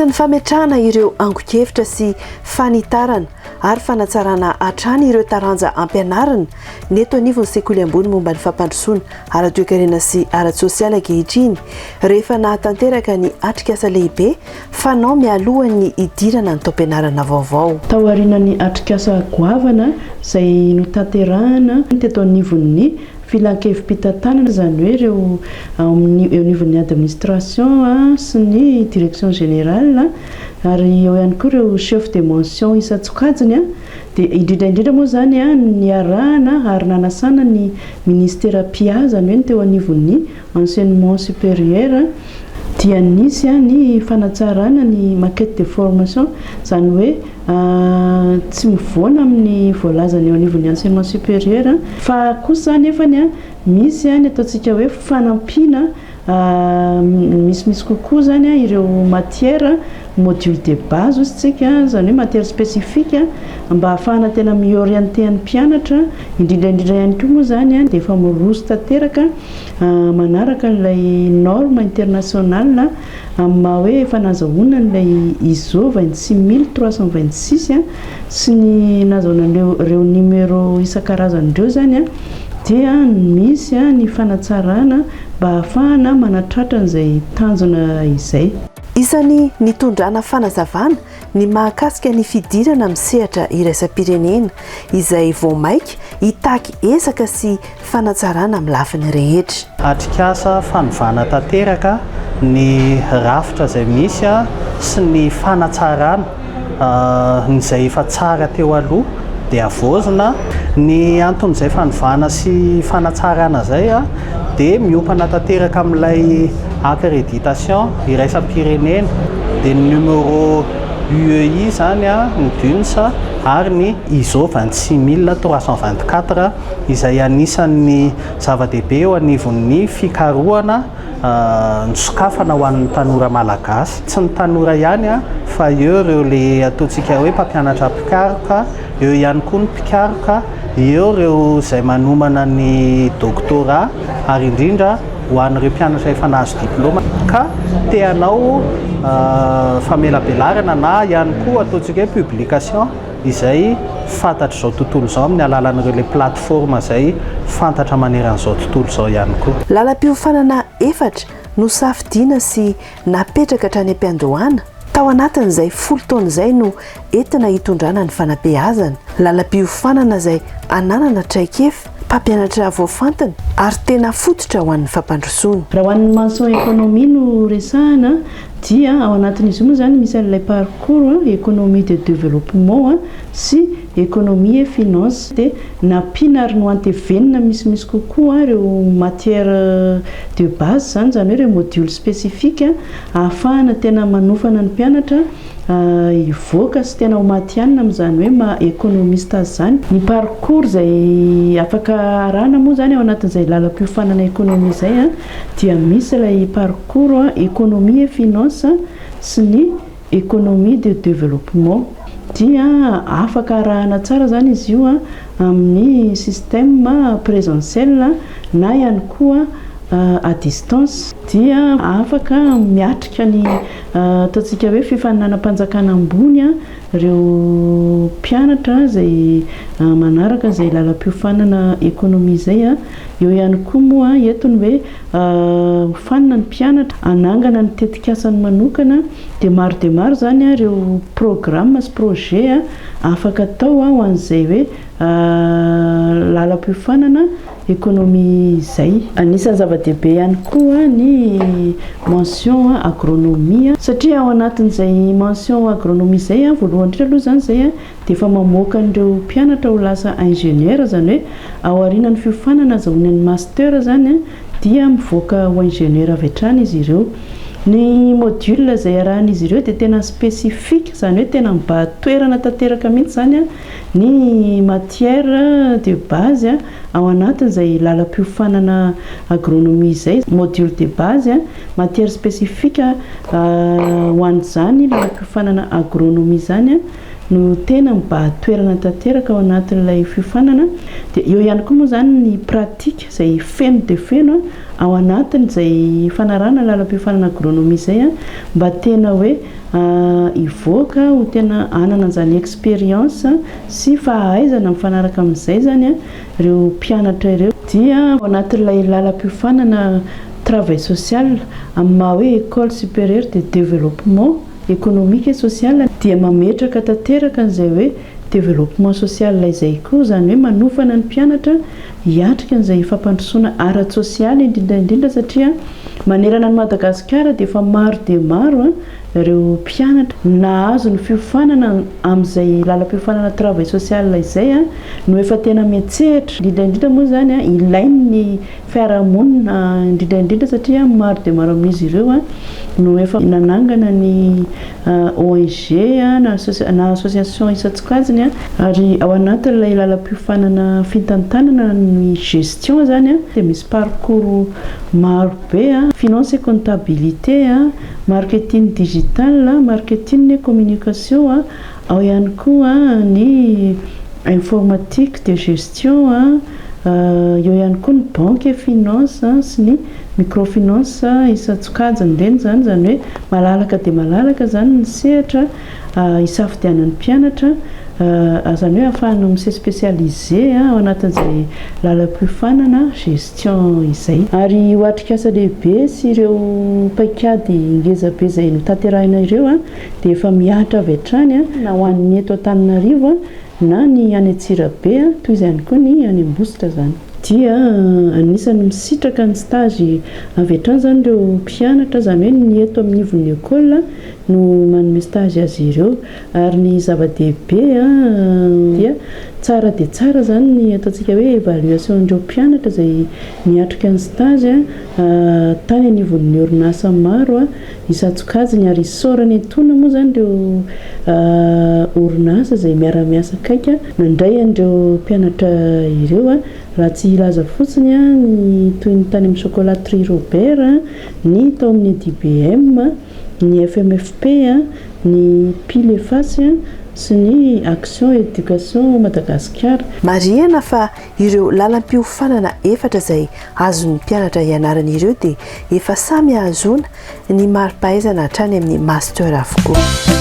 Anisan'ny fametrahana ireo angon-kevitra sy fanitarana ary fanatsarana hatrany ireo taranja ampianarina ny eto anivon'ny sekoly ambony momba ny fampandrosoana ara-toekarena sy ara-tsosialy ankehitriny rehefa nahatanteraka ny atrikasa lehibe fanao mialohan'ny hidirana ny taom-pianarana vaovao. Taorian'ny atrikasa goavana izay notanterahana teto anivon'ny filankevi-pitantanana, izany hoe ireo ao amin'ny eo anivon'ny administration sy ny direction générale ary eo ihany koa ireo chef de mention isan-tsokajiny dia indrindra indrindra moa izany niarahana ary nanasana ny ministera mpiahy, izany hoe ny teo anivon'ny enseignement supérieur dia nisy ny fanatsarana ny maquette de formation, izany hoe tsy mivoana amin'ny voalazan'ny eo anivon'ny enseignement supérieur fa kosa anefany misy ny ataontsika hoe fanampiana misimisy kokoa izany ireo matière module de base hozy tsika, izany hoe matière spécifique mba hahafahana tena mi-orienter ny mpianatra, indrindra indrindra ihany koa moa izany dia efa miroso tanteraka manaraka an'ilay norme internationale amin'ny maha hoe efa nazahoana an'ilay ISO 26326 sy ny nazahoana an'ireo numéro isan-karazany ireo izany dia misy ny fanatsarana mba hahafahana manatratra an'izay tanjona izay. Isan'ny nitondrana fanazavana ny mahakasika ny fidirana amin'ny sehatra iraisam-pirenena izay vao mainka hitaky ezaka sy fanatsarana amin'ny lafiny rehetra. Atrikasa fanovana tanteraka ny rafitra izay misy sy ny fanatsarana ny izay efa tsara teo aloha dia havaozina. Ny anton'izay fanovana sy fanatsarana izay dia miompana tanteraka amin'ilay accréditation iraisam-pirenena dia ny numéro UEI izany, ny DUNS ary ny ISO 26324 izay anisan'ny zava-dehibe eo anivon'ny fikarohana nisokafana ho an'ny tanora malagasy. Tsy ny tanora ihany fa eo ireo le ataontsika hoe mpampianatra mpikaroka, eo ihany koa ny mpikaroka, eo ireo izay manomana ny doctorat ary indrindra ho an'ireo mpianatra efa nahazo diplaoma ka te hanao famelabelarana na ihany koa ataontsika hoe publication izay fantatr'izao tontolo izao amin'ny alalan'ireo ilay plateforme izay fantatra maneran'izao tontolo izao ihany koa. Lalam-piofanana efatra nosafidiana sy napetraka hatrany am-piandohana, tao anatin'izay folo taona izay no entina hitondrana ny fanabeazana, lalam-piofanana izay ananana traikefa, mpampianatra voafantina ary tena fototra ho an'ny fampandrosoana. Raha ho an'ny mention économie no resahana dia ao anatin'izy io moa izany misy an'ilay parcours économie de développement sy économie et finance dia nampiana ary noantevenina misimisy kokoa ireo matières de base izany, izany hoe ireo modules spécifiques ahafahana tena manofana ny mpianatra hivoaka sy tena ho matihanina amin'izany hoe maha économiste azy izany. Ny parcours izay afaka arahana moa izany ao anatin'izay lalam-piofanana économie izay dia misy ilay parcours économie et finance sy ny économie de développement. Dia afaka arahana tsara izany izy io amin'ny système présentiel na ihany koa à distance. Dia afaka miatrika ny ataontsika hoe fifaninanam-panjakana ambony ireo mpianatra izay manaraka izay lalam-piofanana économie izay. Eo ihany koa moa eto ny hoe hofanina ny mpianatra hanangana ny tetikasany manokana dia maro dia maro izany ireo programme sy projet afaka atao ho an'izay hoe lalam-piofanana économie izay. Anisan'ny zava-dehibe ihany koa ny mention agronomie satria ao anatin'izay mention agronomie izay voalohany indrindra aloha izany izay dia efa mamoaka an'ireo mpianatra ho lasa ingénieur, izany hoe ao aorianan'ny fiofanana azahoany ny master izany dia mivoaka ho ingénieur avy hatrany izy ireo. Ny module izay arahan'izy ireo dia tena spécifique, izany hoe tena mibahan-toerana tanteraka mihitsy izany ny matière de base ao anatin'izay lalam-piofanana agronomie izay, module de base, matière spécifique ho an'izany lalam-piofanana agronomie izany. no tena mibahan-toerana tanteraka ao anatin'ilay fiofanana. Dia eo ihany koa moa izany ny pratique izay feno dia feno ao anatin'izay fanarahana lalam-piofanana agronomie izay mba tena hoe hivoaka ho tena hanana an'izany expérience sy fahaizana mifanaraka amin'izay izany ireo mpianatra ireo. Dia ao anatin'ilay lalam-piofanana travail social amin'ny maha hoe école supérieure de développement économique et social dia mametraka tanteraka an'izay hoe développement social izay koa, izany hoe manofana ny mpianatra hiatrika an'izay fampandrosoana ara-tsosialy indrindra indrindra satria manerana an'i Madagasikara dia efa maro dia maro ireo mpianatra nahazo ny fiofanana amin'izay lalam-piofanana travail social izay no efa tena miantsehatra, indrindra indrindra moa izany ilain'ny fiarahamonina indrindra indrindra satria maro dia maro amin'izy ireo no efa nanangana ny ONG na association isan-tsokajiny ary ao anatin'ilay lalam-piofanana fitantanana ny gestion izany dia misy parcours maro be, finance et comptabilité, marketing digital, marketing et communication, ao ihany koa ny informatique de gestion, eo ihany koa ny banque et finance sy ny microfinance isan-tsokajiny ireny izany, izany hoe malalaka dia malalaka izany ny sehatra hisafidianan'ny mpianatra, izany hoe ahafahana mi-se spécialiser ao anatin'izay lalam-piofanana gestion izay. Ary io atrikasa lehibe sy ireo paikady ngeza be izay notanterahina ireo dia efa mihatra avy hatrany na ho an'ny eto Antananarivo na ny any Antsirabe, toy izay ihany koa ny any Ambositra izany. Dia anisan'ny misitraka ny stage avy hatrany izany ireo mpianatra, izany hoe ny eto amin'ny ivon'ny école no manome stage azy ireo. Ary ny zava-dehibe dia tsara dia tsara izany ny ataontsika hoe évaluation an'ireo mpianatra izay niatrika ny stage tany anivon'ny orinasa maro. Isan-tsokajiny ary isaorana etoana moa izany ireo orinasa izay miara-miasa akaiky nandray an'ireo mpianatra ireo, raha tsy hilaza fotsiny ny toy ny tany amin'ny Chocolaterie Robert, ny tao amin'ny EDBM, ny FMFP, ny Pile et Face sy ny Action Education Madagasikara. Marihana fa Ireo lalam-piofanana efatra izay azon'ny mpianatra ianarana ireo dia efa samy ahazoana ny mari-pahaizana hatrany amin'ny Master avokoa.